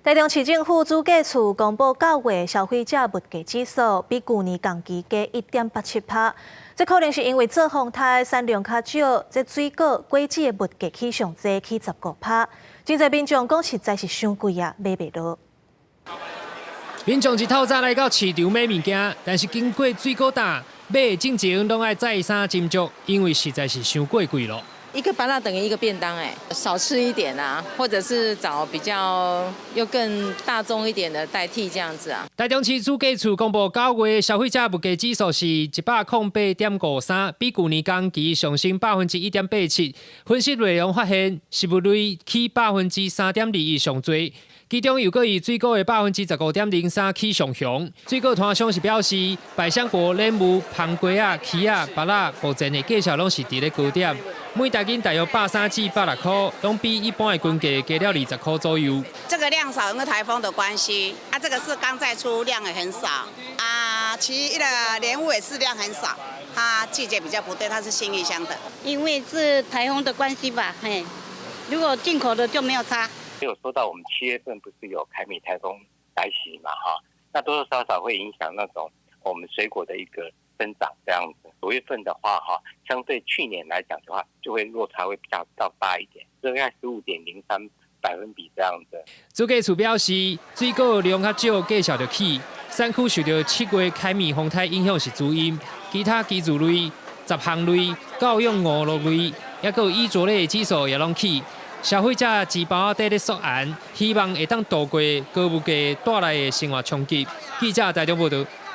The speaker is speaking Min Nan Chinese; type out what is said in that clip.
台中市政府主計處公布9月消費者物價指數比舊年同期加1.87%，這可能是因為做風颱產量較少，這水果、果子的物價起上濟，起15%。真濟民眾講實在是傷貴啊，買袂落。民眾一透早來到市場買物件，但是經過水果檔買的進前，攏愛再三斟酌，因為實在是傷過貴咯。一個芭樂等於一個便當，哎，少吃一點啊，或者是找比較又更大眾一點的代替這樣子啊。台中市主計處公布9月消費者物價指數是108.53，比舊年同期上升1.87%。分析內容發現，食物類起3.21%上濟，其中又閣以水果的15.03%起上雄。水果攤商是表示，百香果、蓮霧、番瓜仔、柿仔、芭樂，目前的價數攏是佇咧高點。每大斤大約130至160塊，攏比一般的均價加了20塊左右。這個量少，因為颱風的關係，啊，這個是剛在出，量也很少。啊，其餘的蓮霧也是量很少，它季節比較不對，它是信義鄉的。因為是颱風的關係吧，嘿，如果進口的就沒有差。有說到我們7月份不是有凱米颱風來襲嘛，哈，那多多少少會影響那種我們水果的一個生長，這樣子。5月份的話，哈，相對去年來講的話，就會落差會比較大一點，大概15.03百分比這樣子。主計處表示，水果量較少，價數就起。產區受到7月凱米風颱影響是主因，其他支柱類、雜項類、教養五樂類，抑閣有衣著類的指數也攏起。消費者錢包仔底咧縮絚，希望會當渡過高物價帶來的生活衝擊。記者台中報道。